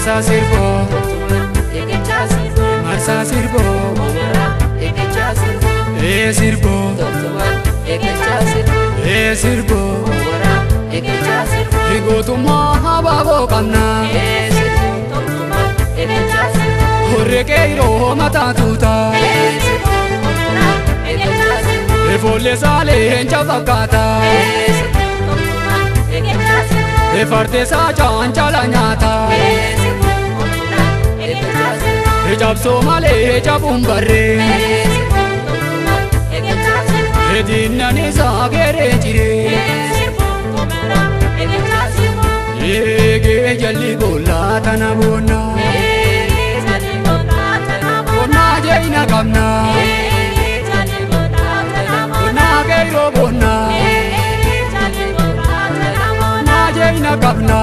Marsaa sirboo, marsaa sirboo, ee sirboo, ee sirboo, gootummaa habaaboo qabna. Horree qeerroo mataa tuuta. Ifoollee saalee leenca fakkaata. Fardeessaa caancala nyaata. Cabsoo malee cabuun barree. Diinnan isaa geeree jiree. Eegee jalli boollaa tana boonna. Boonnaa jeena qabna. Boonnaa qeerroo boonna. Boonnaa jeena qabna.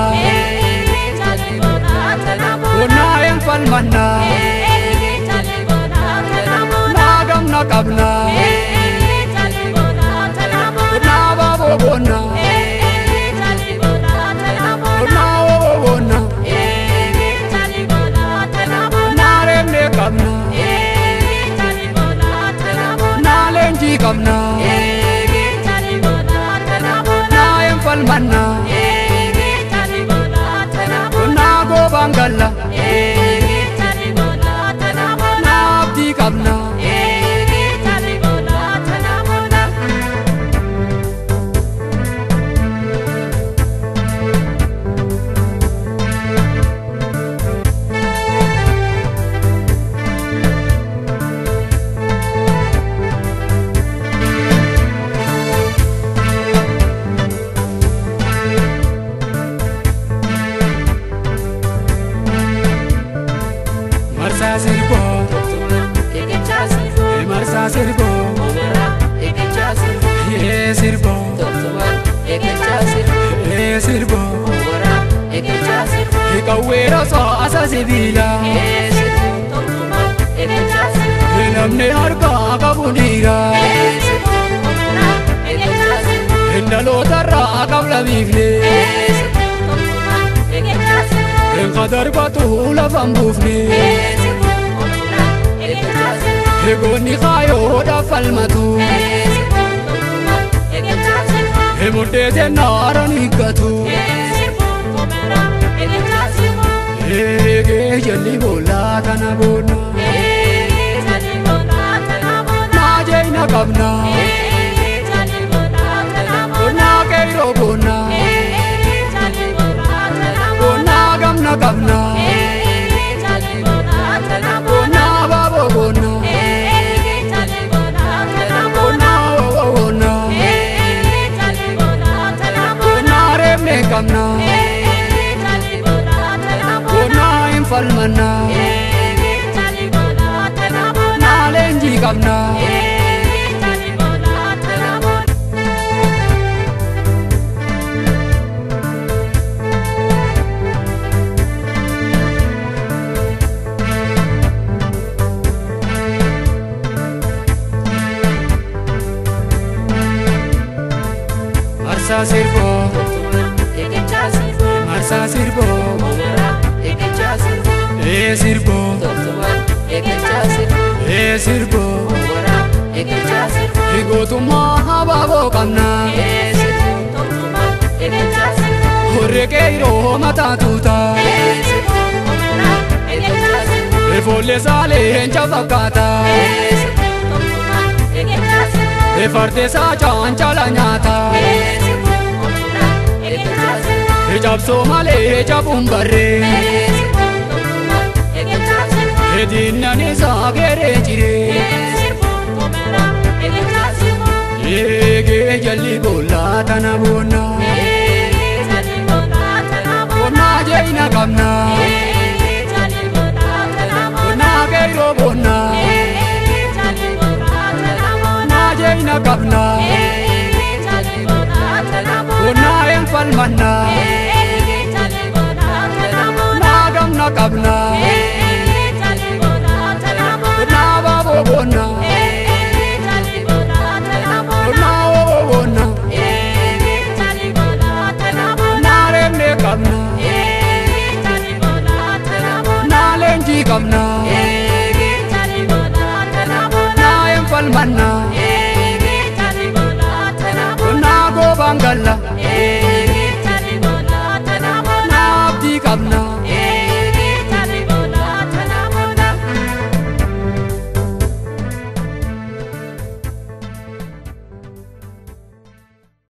Boonnaa een falmanna. Boonnaa gamna qabna. Boonnaa baaboo boonna. Boonnaa oboo boonna. Boonnaa reemnee qabna. Boonnaa leenjii qabna. Boonnaa een falmanna. Boonnaa goobaan galla. Boonnaa abdii qabna. Marsaa sirboo, marsaa sirboo, ee sirboo, ee sirboo, qawwee rasaasa sibiila. Namni harkaa qabu dhiira. Dhalootarraa qabla biifne. Ka darbatu lafan buufne. Goonni kaayoodhaaf falmatu. Murtee seennaaraan hiikkatu. Eegee jalli boollaa tana boonna. Naa jeena qabna. Boonnaa qeerroo boonna. Boonnaa gamna qabna. Boonnaa baaboo boonna. Boonnaa oboo boonna. Boonnaa reemnee qabna. Boonnaa hin falmanna. Naa leenjii qabna. Marsaa sirboo, marsaa sirboo, ee sirboo, ee sirboo, gootummaa habaaboo qabna. Horree qeerroo mataa tuuta. Ifoollee saalee leenca fakkaata. Fardeessaa caancala nyaata. Cabsoo malee cabuun barree. Diinnan isaa geeree jiree. Eegee jalli boollaa tana boonna. Boonnaa jeena qabna. Boonnaa qeerroo boonna. Boonnaa jeena qabna. Boonnaa een falmanna. Boonnaa gamna qabna. Boonnaa baaboo boonna. Boonnaa oboo boonna. Boonnaa reemnee qabna. qabna.